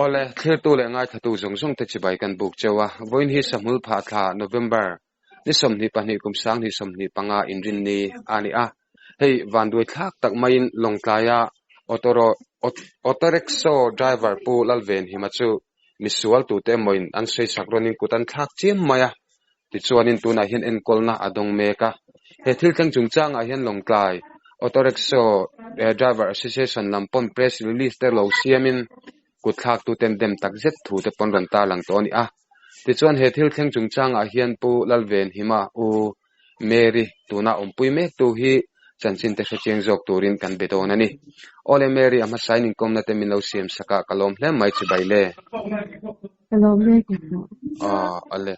Awle, thlirtu leh ngaithatu zawng zawng te chibai kan buk cheu a, vawiin hi Sahmul phah thla, November, ni 22 kum 2025 inrinni a ni a, hei vanduai thlak tak maiin Lawngtlaia Autorickshaw driver Pu Lalvenhima chu misual tute emawin an sawisak rawnin kut an thlak chiam mai a, Tichuanin tunah hian enkawlna a dawng mek a. He thil thleng chungchangah hian Lawngtlai Autorickshaw Driver Association lam pawn press release te lo siamin kut thlaktuten dem tak zet thu te pawn rawn tarlang tawh a ni a. Tichuan he thil thleng chungchangah hian Pu Lalvenhima U Mary tuna awmpui mektu hi chanchin te hrechiang zawk turin kan be dawn a ni. Awle Mary a hmasain inkawmna te min lo siam sak a, ka lawm hle mai chibai le. Ka lawm mek i hmuh. Aw ale.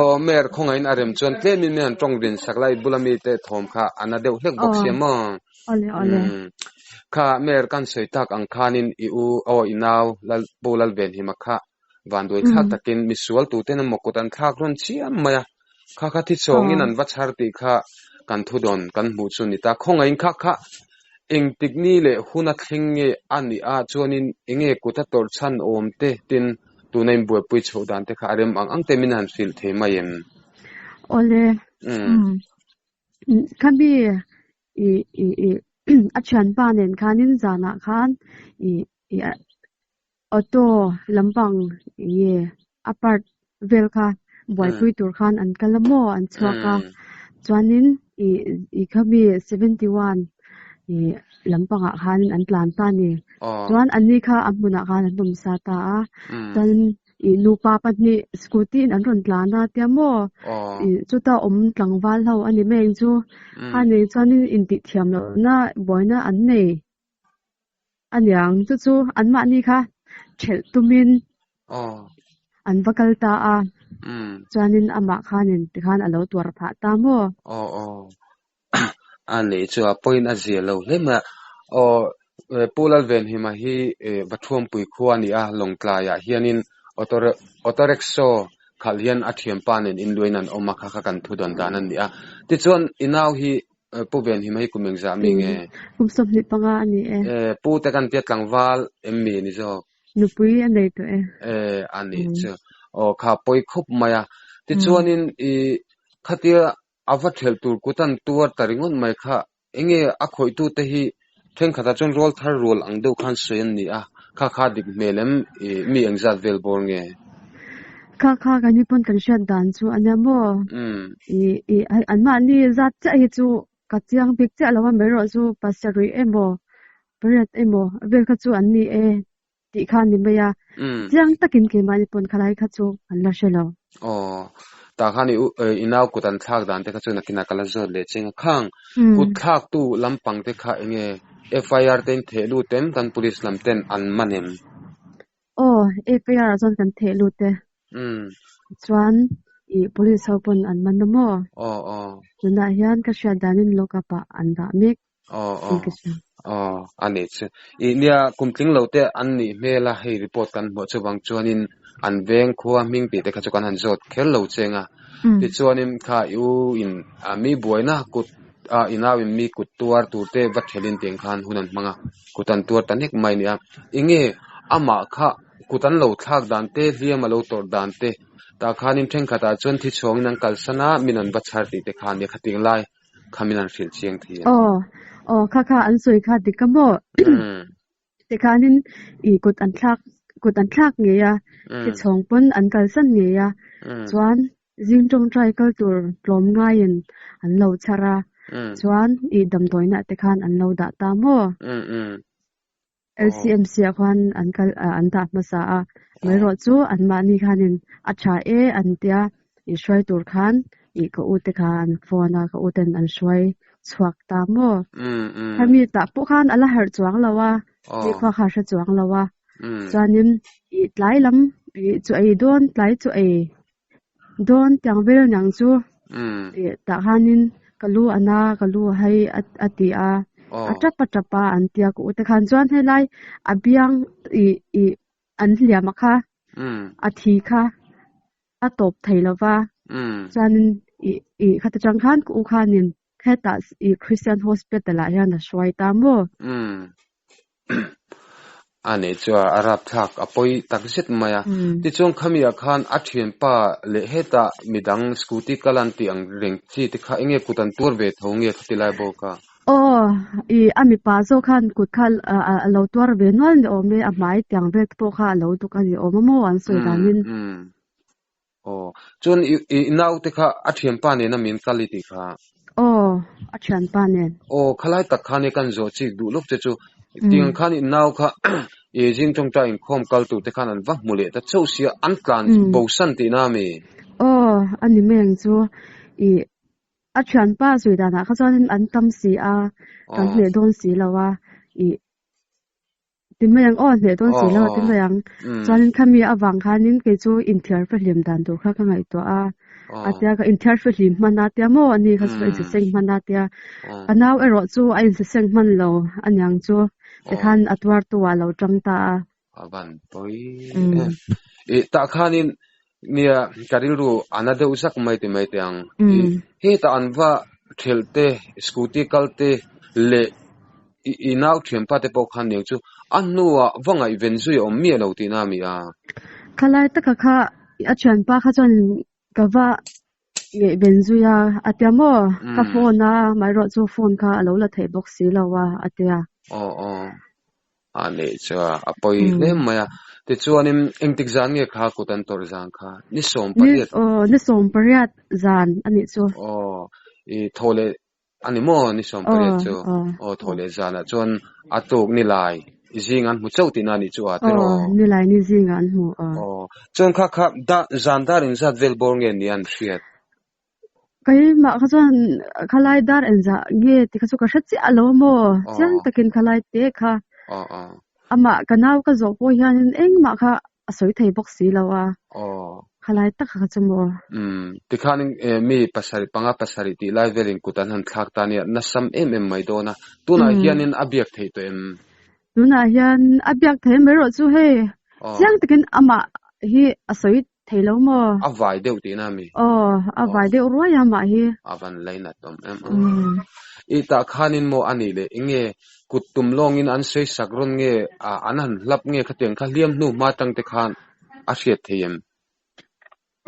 Aw Mer khawngaihin a rem chuan tlemin min han tawng rin sak lai bula mite thawm kha a na deuh hlek bawk sia maw. Awle awle. Kha Mer kan sawi tak ang khanin i u aw i nau Lal Pu Lalvenhima kha vanduai thlak takin misual tuten emaw kut an thlak rawn chiam mai a. Kha kha thi chawngin an va chhar tih kha kan thu dawn kan hmuh chu ni ta. Khawngaihin kha kha engtik ni leh hun a thleng nge a nih a chuanin enge kut a tawrh chhan awm te tin tuna inbuaipui chhoh dan te kha a rem ang ang te min han hrilh thei mai em? Awle, khami i i i a thianpa nen khanin zanah khan i i Auto lampang nge a part vel kha buaipui tur khan an kal a maw an chhuak a chuanin ih ih khami 71 ih lampangah khanin an tlan ta a ni chuan ani kha a hmunah khan an awm sa ta a chuanin ih nupa pahnih scooty in an rawn tlan a tia maw ih chuta awm tlangval ho a ni mai ang chu khani chuanin intihthiam lohna buaina an nei. Aniang chu chu anmahni kha thelh tumin an va kal ta a, chuanin amah khanin tikhan a lo tuar phah ta maw? Aw aw, a nei chu a pawhin a zia lo hle mai a. Aw Pu Lalvenhima hi Vathuampui khua a ni a, Lawngtlaiah hianin Autorickshaw khalh hian a thianpa nen inluain an awm a, kha kha kan thu dawn dan a ni a. Tichuan i nau hi Pu Venhima hi kum engzah mi nge? Kum 25 a ni e. Pu te kan tia tlangval em mi ni zawk? Nupui a nei tawh e. A nih chu. Aw kha pawi khup mai a. Tichuanin i khatia a va thelh tur kut an tuar ta ringawt mai kha enge a khawihtute hi thenkhatah chuan rawl thar rual ang deuh khan sawi an ni a, kha kha dik hmel em i mi engzat vel bawr nge? Kha kha kan hi pawn kan hriat dan chu a nia maw? I i hei anmahni zat chiah hi chu ka chiang bik chiah lo a mai erawh chu pasarih emaw pariat emaw vel kha chu an ni e tih kha a ni mai a, chiang takin keimahni pawn khalai kha chu an la hre lo. Aw, tah khan i u i nau kut an thlak dan te kha chu nakinah ka la zawt leh cheng a, khang kut thlaktu lampang te kha enge FIR te in theh lut em kan police lam ten an man em? Aw, FIR ah chuan kan theh lut e. Chuan i police ho pawn an man a maw? Aw aw. Tunah hian ka hriat danin lock up ah an dah mek. Aw aw. Aw a nih chu. I nia kum tling lo te an nih hmel a hei report kan hmuh chuvang chuanin an veng khua hming tih te kha chu kan han zawt kher lo cheng a. Tichuanin kha i u in mi buaina kut a i nau in mi kut tuar tur te va thelin tiang khan hun an hmang a kut an tuar ta nek mai a ni a. Enge amah kha kut an lo thlak dan te hliam a lo tawrh dan te tah khanin thenkhatah chuan thi chhawngin an kalsan a min an va chhar tih te kha a nia khating lai kha min an hrilh chiang thei a. Aw, aw kha kha an sawi kha dik a maw? Tikhanin i kut an thlak kut an thlak ngei a, thi chhawng pawn an kalsan ngei a, chuan zing tawngtai kal tur tlawm ngaiin an lo chhar a, chuan i damdawiinah te khan an lo dah ta maw? LCMC ah khuan an kal an dah hmasa a, mai erawh chu anmahni khanin a tha e an tia i hruai tur khan i ka u te kha an phone a, ka u ten an hruai chhuak ta maw? Hemi tah pawh khan a la harh chuang lo a, mi khua kha a hre chuang lo a, chuanin i tlai lam i chu ei dawn tlai chu ei dawn tiang vel niang chu tah khanin ka lu a na ka lu a hei a ti a, a tap a tap a an tia ka u te khan chuan helai a biang ih ih an hliam a kha a thi kha a tawp thei lo va chuanin ih ih khata tang khan ka u khanin hetah ih Christian hospital ah hian a hruai ta maw? A nih chu a rapthlak a pawi tak zet mai a. Tichuan khami ah khan a thianpa leh hetah midang scooty kal an tih ang reng chi te kha enge kut an tuar ve tho nge khati lai bawk a? Aw, i a mipa zawk khan kut kha a lo tuar ve nual ni awm e, a hmai tiang vel te pawh kha a lo duk a ni awm a maw an sawi danin. Aw, chuan i i naute kha a thianpa nena min kal i tih kha? Aw, a thianpa nen. Aw, khalai tak khan i kan zawh chik duh lawk che chu. Tiang khan i nau kha i zing tawngtai inkhawm kal tur te khan an va hmu leh ta chauh sia, an tlan bosan tihna a mi? Aw, a ni mai ang chu. I a thianpa sawi danah kha chuanin an tam si a, kan hleh dawn si lo a, i Ti mai ang aw, hneh dawn si lo ti mai ang. Chuanin khami avang khanin kei chu inthiar fahlim dan tur kha ka ngaihtuah a. A tia ka inthiar fahlim hman a tia maw ani kha chu ka insaseng hman a tia. Ka nau erawh chu a insaseng hman lo aniang chu tikhan a tuartu ah lo tang ta a. A van pawi em. I tah khanin nia ka rilru a na deuh zak mai ti mai teh ang. I hetah an va thelh te, scooty kal te leh i nau thianpa te pawh khan niang chu a hnuah va ngaihven zui a awm miah lo tihna a mi a. Khalai taka kha a thianpa kha chuan ka va ngaihven zui a, a tia maw? Ka phone a, amaherawh chu phone kha a lo la theih bawk si lo a, a tia. Aw aw, a neih chu a pawi hle mai a. Tichuanin engtik zan nge kha kut an tawrh zan kha? Ni 18. Aw, ni 18 zan a nih chu. Aw, i thaw leh A ni maw ni 18 chu? Aw thaw leh zanah chuan a tuk ni lai zing an hmu chauh tihna a nih chu a tiraw? Aw ni lai ni zing ah an hmu aw. Aw chuan kha kha da zan dar engzat vel bawr nge nia an hriat? Keimah kha chuan khalai dar engzah nge ti kha chu ka hre chiah lo maw? Chiang takin khalai te kha amah ka nau ka zawh pawh hianin engmah kha a sawi thei bawk si lo a, khalai tak kha chu maw? Umm, tikhanin mi pasarih panga pasarih tih lai velin kut an han thlak ta nia, nasam em em mai dawn a, tunah hianin a biak theih tawh em? Tunah hian a biak theih mai rawh chu hei, chiang takin amah hi a sawi thei lo maw? A vai deuh tihna a mi? Aw, a vai deuh ruai a mah hi. A van lainat awm em em. I tah khanin maw a nih leh enge kut tum lawngin an sawi sak rawn nge an han hlap nge khatiang kha hliam hnu hma tang te khan a hriat thei em?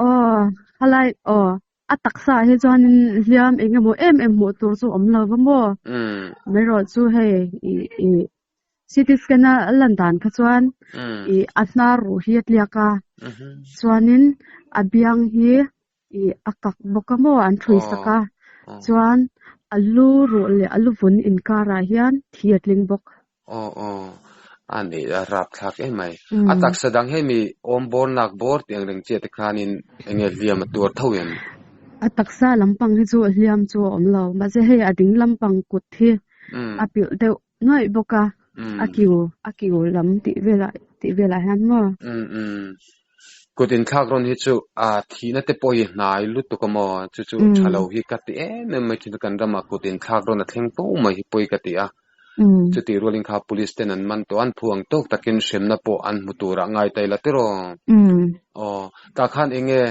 Aw, khalai aw, a taksa ah hi chuanin hliam eng emaw em em hmuh tur chu awm lo va maw? Amaherawh chu hei i i CT scan a lan dan kha chuan i a hnar ruh hi a tliak a, chuanin a biang hi i a kak bawk a maw an thui sak a, chuan a lu ruh leh a lu vun inkarah hian thi a tling bawk. Aw aw, a nih a rapthlak em mai. A taksa dang hemi awm bawr nak bawr tih ang reng chiah te khanin enge hliam a tuar tho em? A taksa lampang hi chu hliam chu a awm lo, mahse hei a ding lampang kut hi a pilh deuh nuaih bawk a, a kiu a kiu lam tih velah tih velah hian maw? Umm umm. Kut inthlak rawn hi chu a thihna te pawh hi hnai lutuk a maw? Chu chu tha lo hi ka ti em em mai thin a, kan ramah kut inthlak rawn a thleng fo mai hi pawi ka ti a. Chutih rualin kha police ten an man tawh a, an phu ang tawk takin hremna pawh an hmu turah ngai ta ila tiraw? Aw, tah khan eng nge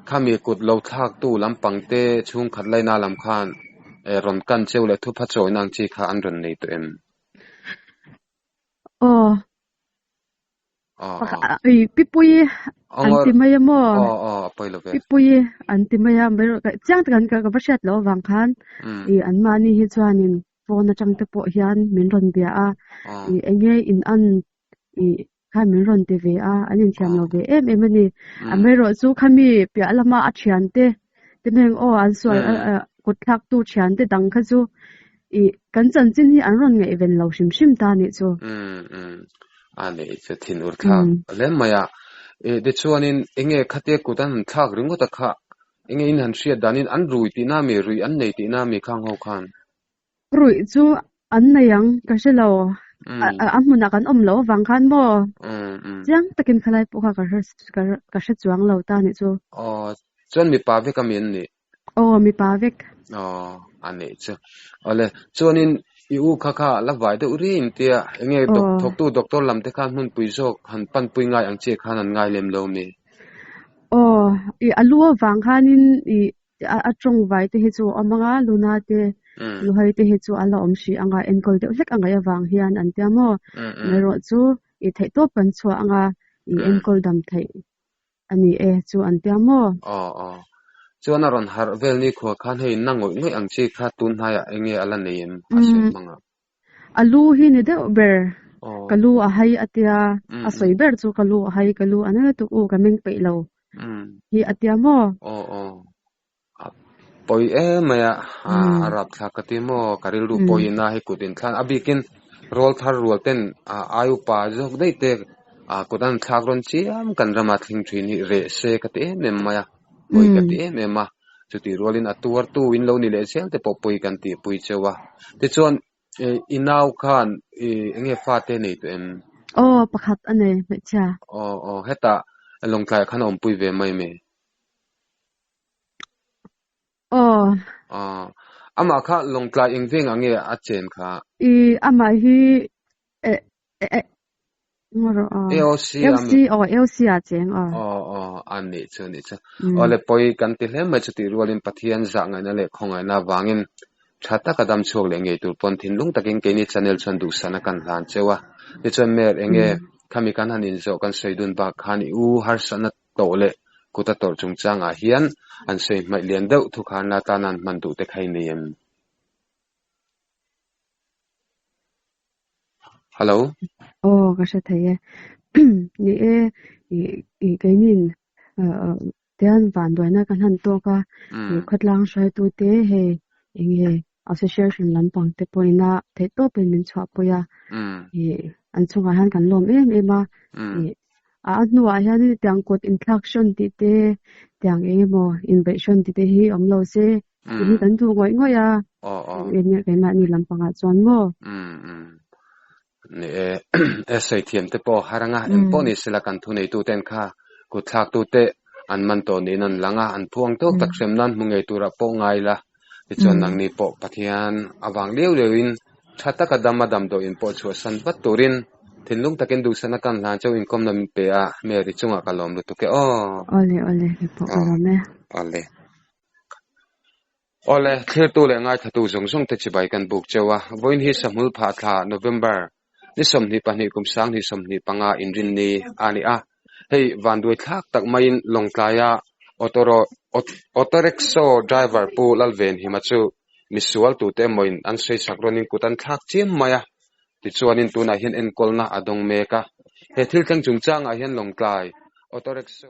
khami kut lo thlaktu lampang te chhungkhat laina lam khan rawn kan cheu leh thupha chawina ang chi kha an rawn nei tawh em? Aw. Pipui an ti mai a maw? Pipui an ti mai a, chiang takin ka va hriat loh avang khan i anmahni hi chuanin phone atang te pawh hian min rawn bia a, i eng nge in an i khan min rawn ti ve a, an inthiam lo ve em em a ni. Amaherawh chu khami piah lama a thiante te hneng aw an sual kut thlaktu thiante dang kha chu i kan chanchin hi an rawn ngaihven lo hrim hrim ta nih chu. Umm umm a nih chu thin ur thlak hle mai a. I tichuanin enge khatia kut an han thlak ringawt a kha enge in han hriat danin an rui tihna mi ruih an nei tihna mi khang ho khan? Ruih chu an nei ang ka hre lo. A hmunah kan awm loh avang khan maw? Chiang takin khalai pawh kha ka hre chuang lo ta nih chu. Aw, chuan mipa vek a mi an nih? Aw, mipa vek. Aw, a nih chu. Awle, chuanin i u kha kha la vai deuh riai in tia, enge thawktu doctor lam te khan hmunpui zawk han panpui ngai ang chiah khan an ngai lem lo mi? Aw, i a lu avang khanin i A tawng vai te hi chu a awm ang a, Luna te, Luhai te hi chu a la awm hrih ang a, enkawl deuh hlek a ngaih avang hian an tia maw? Amaherawh chu i theihtawp kan chhuah anga i enkawl dam theih a ni e chu an tia maw? Aw aw. Chuan a rawn harh vel nikhua khan hei na ngawih ngawih ang chi kha tun hnaiah eng nge a la nei em? A sawi hmang ah. A lu hi ni deuh ber. Ka lu a hai a tia, a sawi ber chu ka lu a hai, ka lu a na lutuk u ka meng peih lo hi a tia maw? Aw aw. A pawi em mai a, a rapthlak ka ti maw? Ka rilru pawhin a hei kut inthlan a bikin rawl thar rual ten ai upa zawk daih te kut an thlak rawn chiam kan rama thleng thin hi reh se ka ti em em mai a, pawi ka ti em em a, chutih rualin a tuartu in lo ni leh zel te pawh pawi kan tihpui cheu a. Tichuan i nau khan eng nge fate nei tawh em? Aw, pakhat a nei hmeichhia. Aw aw, hetah Lawngtlaiah khan a awmpui ve mai mi? Aw. Aw. Amah kha Lawngtlai eng veng ah nge a chen kha? I amah hi e e ngaw rawh aw. AOC a mi? AOC aw AOC ah cheng aw. Aw aw a nih chu a nih chu. Aw le pawi kan ti hle mai chutih rualin Pathian zah ngaihna leh khawngaihna avangin tha taka dam chhuak leh ngei tur pawn thinlung takin keini channel chuan duhsahna kan hlan cheu a. Tichuan Mayor enge khami kan han inzawh kan sawi dun bak khan i u harsatna tawh leh kut a tawrh chungchangah hian an sawi hmaih lian deuh thukharna atana an hman duh te kha i nei em? Hello. Aw, ka hre thei e. Ni e, i keinin tian vanduaina kan han tawk a, i khawtlang hruaitute hei enge association lampang te pawhin a theihtawpin min chhuahpui a, i an chungah hian kan lawm em em a, i a hnuah hianin tiang kut inthlak hrawn tih te, tiang eng emaw inbeih hrawn tih te hi awm lo se tih hi kan duh ngawih ngawih a, keimahni lampangah chuan maw? Ni e, e sawi thiam te pawh har anga engpawh ni sela kan thuneitu ten kha kut thlak tu te an man tawh niin an lang a, an phuang tawk tak hrem nan hmu ngei turah pawh ngai la, tichuan nangni pawh Pathian avang liau liau in tha taka dam a damdawiin pawh chhuahsan vat turin thinlung takin duhsana kan hlan chauh inkawmna min pe a, Mary chungah ka lawm lutuk e aw. Awle awle, kei pawh ka lawm e. Awle. Awle, thlirtu leh ngaithlatu zawng zawng te chibai kan buk cheu a, vawiin hi Sahmul phah thla, November, ni 22 kum 2025 inrinni a ni a. Hei vanduai thlak tak maiin Lawngtlaia Autorickshaw driver Pu Lalvenhima chu misual tute emawin an sawisak rawnin kut an thlak chiam mai a, tichuanin tunah hian enkawlna a dawng mek a. He thil thleng chungchangah hian Lawngtlai Autorickshaw.